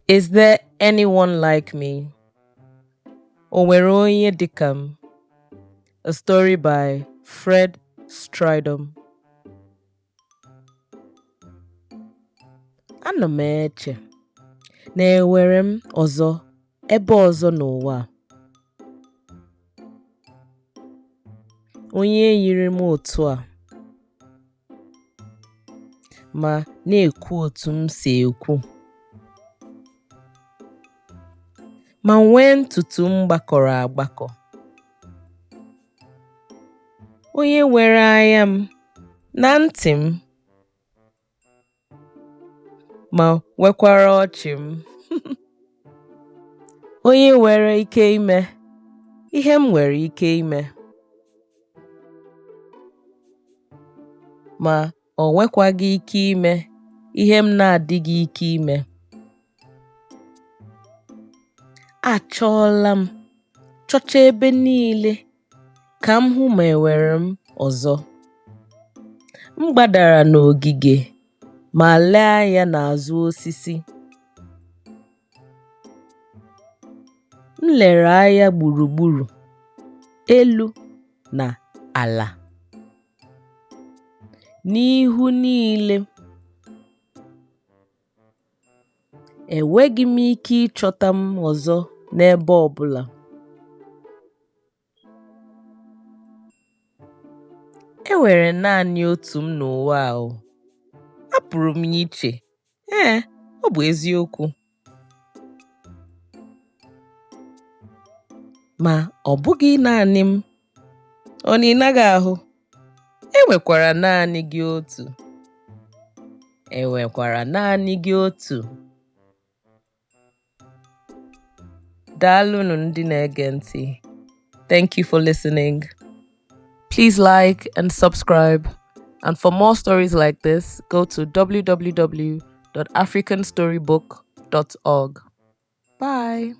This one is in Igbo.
Is there anyone like me? O nwere onye dị ka m? A story by Fred Strydom. Ana m eche na enwere m ọzọ ebe ọzọ n'ụwa a. Onye yiri m otu a ma na-ekwu otu m si ekwu, ma nwee ntutu m gbakọrọ agbakọ. Onye nwere anya m na ntị m ma nwekwara ọchị m. Onye nwere ike ime ihe m nwere ike ime, ma o nwekwaghị ike ime ihe m na-adịghị ike ime. Achọọla m chọcha ebe niile ka m hụ ma enwere m ọzọ. M gbadara n'ogige ma lee anya n'azụ osisi. M lere anya gburugburu, elu na ala, n'ihu niile. Enweghị m ike ịchọta m ọzọ n'ebe ọ bụla. E nwere naanị otu m n'ụwa a o. Apụrụ m iche, ee, ọ bụ eziokwu. Ma ọ bụghị naanị m. Ọ na ị naghị ahụ? E nwekwara naanị gị otu. E nwekwara naanị gị otu. Daalụnụ ndị na-ege ntị. Thank you for listening. Please like and subscribe. And for more stories like this, go to www.africanstorybook.org. Bye.